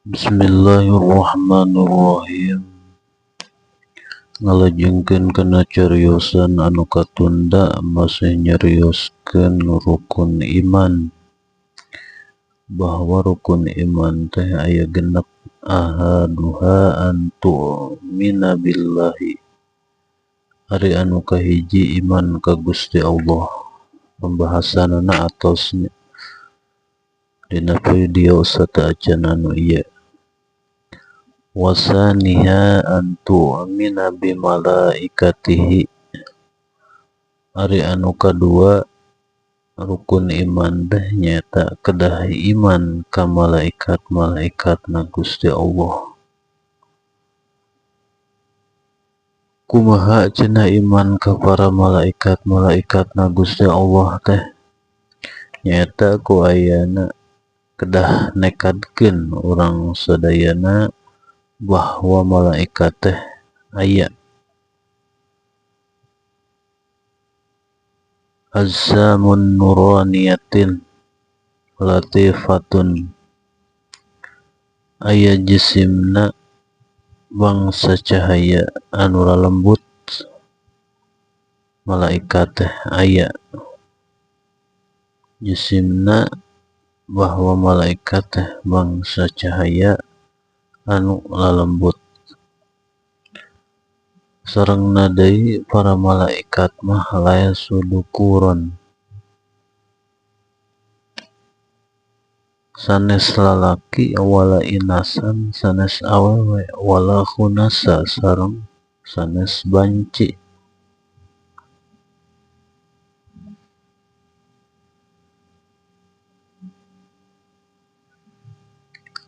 Bismillahirrahmanirrahim. Ngalajengkeun kana cariosan anu katunda masih nyarioskeun rukun iman, bahwa rukun iman teh aya genep. Ahaduha an tu'mina billahi, ari anu kahiji iman ka Gusti Allah. Pembahasanana atosnya dina video sateuacan anu ieu. Wasaniha an tu'mina bimalaikatihi, ari anu kadua rukun iman teh nyaeta kedah iman ka malaikat-malaikatna Gusti Allah. Kumaha cenah iman ka para malaikat-malaikatna Gusti Allah teh? Nyaeta ku ayana kedah nekadkeun urang sadayana bahwa malaikat teh aya. Azzamun nuraniyatin latifatun, aya jisimna bangsa cahaya anu lalembut. Malaikat teh aya jisimna bahwa malaikat teh bangsa cahaya anu lalembut. Sarengna deui para malaikat mah laesu dukuron, sanes lalaki wala inasan sanes awewe wala khunasa sareng sanes banci.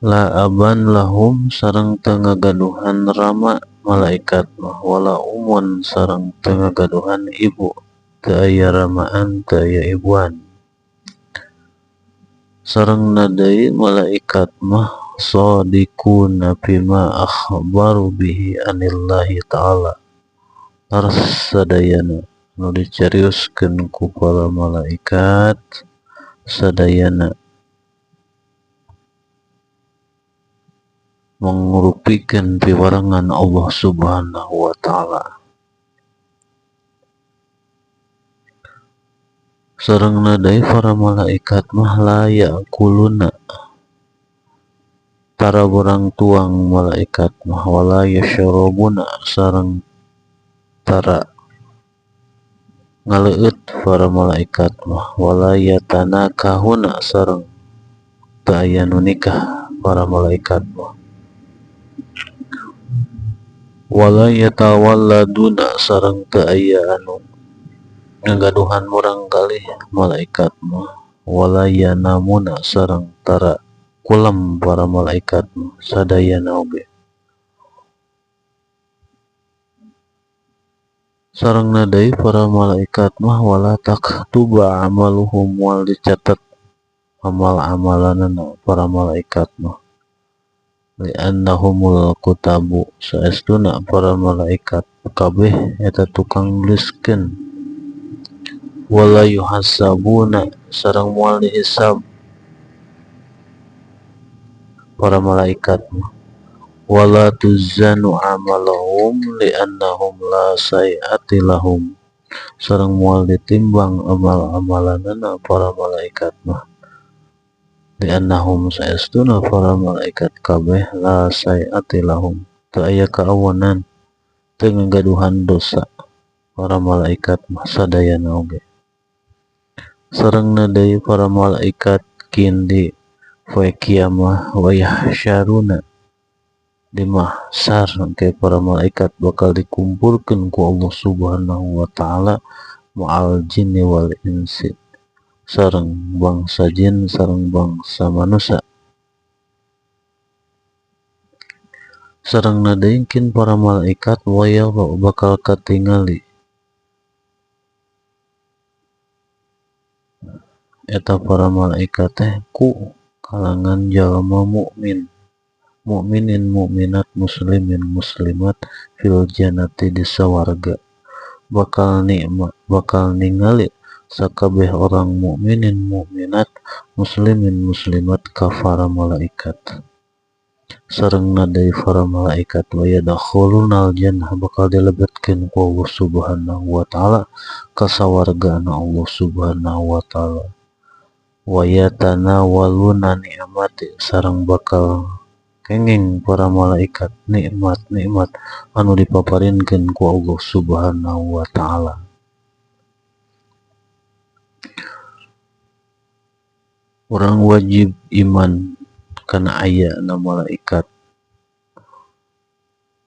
La aban lahum sareng teu ngagaduhan rama malaikat mah, wala umun sareng teu ngagaduhan ibu, teu aya ramaan teu aya ibuan. Sarengna deui malaikat mah shadiquna bima akhbaru bihi anillahi ta'ala, leres sadayana nu dicarioskeun ku para malaikat sadayana mangurupikeun piwarengan Allah Subhanahu wa ta'ala. Sarengna deui para malaikat mah la ya'kuluna, tara barang tuang malaikat mah, wala yashrabuna sareng tara ngaleueut para malaikat mah, wala yatanakahuna sareng teu aya nu nikah para malaikat mah, wala yatawalladuna sareng teu aya anu ngagaduhan murangkalih malaikat mah, wala yanamuna sareng tara kulem para malaikat mah sadayana oge. Sarengna deui para malaikat mah wala taktuba amaluhum, moal dicatet amal-amalanana para malaikat mah, li'annahumul kutabu, saestuna para malaikat kabeh eta tukang nuliskeun, wala yuhasabuna sareng moal dihisab para malaikat mah, wala tuzanu amalahum li'annahum la sayati lahum, sareng moal ditimbang amal-amalanana para malaikat mah, li'annahum saestuna para malaikat kabeh la sayati lahum, teu aya kaawonan, teu ngagaduhan dosa para malaikat mah sadayana oge. Sarengna deui para malaikat kindi poe kiamah wa yahsyaruna, di mahsyar engke para malaikat bakal dikumpulkeun ku Allah Subhanahu wa ta'ala ma'al jinni wal insi, sareng bangsa jin sareng bangsa manusia. Sarengna deui kin para malaikat waya bakal katingali eta para malaikat teh ku kalangan jalma mukmin, mukminin mukminat muslimin muslimat fil jannati di sawarga, bakal nikmat bakal ningali sakabeh orang mukminin mukminat muslimin muslimat ka para malaikat. Sarengna deui para malaikat wa yadkhulunal jannah bakal dilebetkeun ku Allah Subhanahu wa taala ka sawargana Allah Subhanahu wa taala. Wa yatanawaluna ni'mati sareng bakal kenging para malaikat nikmat-nikmat anu dipaparinkeun ku Allah Subhanahu wa taala. Urang wajib iman kana ayana malaikat.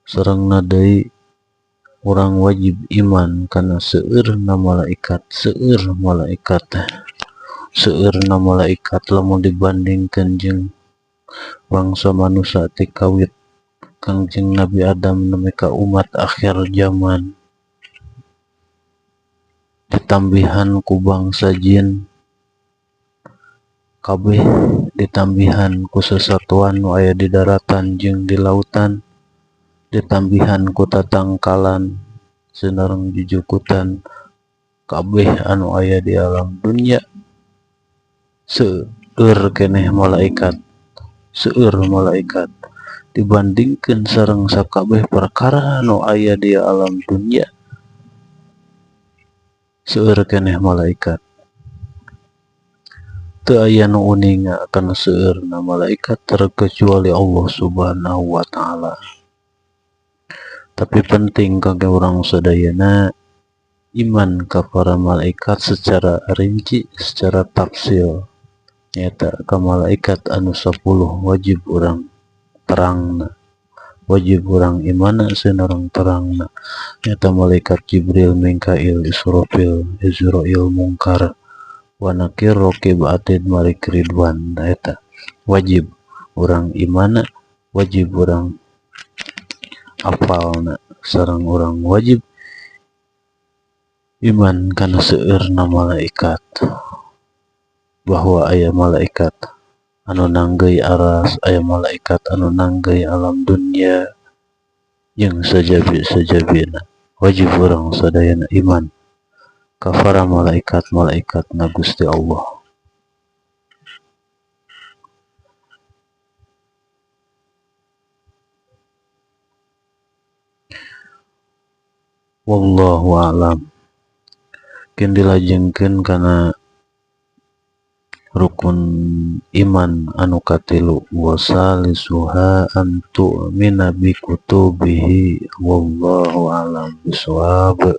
Sarengna deui urang wajib iman kana seueurna malaikat, seueur malaikat teh. Seueurna malaikat lamun dibandingkeun jeung bangsa manusia ti kawit Kangjeng Nabi Adam nepi ka umat akhir zaman. Ditambihan ku bangsa jin, kabeh ditambihan ku sesatuan nu aya di daratan jeung di lautan, ditambihan ku tatangkalan sareng jujukutan, kabeh anu aya di alam dunya seueur keneh malaikat, seueur malaikat dibandingkeun sareng sakabeh perkara anu aya di alam dunya, seueur keneh malaikat. Teu aya nu uninga kana seueurna malaikat terkecuali Allah Subhanahu wa taala. Tapi penting kangge urang sadayana iman ka para malaikat secara rinci, secara tafsil. Nyaeta ka malaikat anu 10 wajib urang terangna, wajib urang imana sareng terangna. Nyaeta malaikat Jibril, Mikail, Israfil, Izrail, Mungkar, wa Nakir, Raqib, Atid, Malik, Ridwan. Eta wajib urang imana, wajib urang apalna, sareng urang wajib iman kana seueurna malaikat, bahwa aya malaikat anu nanggeuy aras, aya malaikat anu nanggeuy alam dunya jeung sajabi-sajabina. Wajib urang sadayana iman ka para malaikat-malaikat na Gusti Allah. Wallahu a'lam. Keun dilajengkeun kana rukun iman anu katilu, wasalisuha an tu'mina bi kutubihi. Wallahu a'lam bishawab.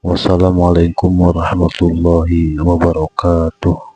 Wassalamualaikum warahmatullahi wabarakatuh.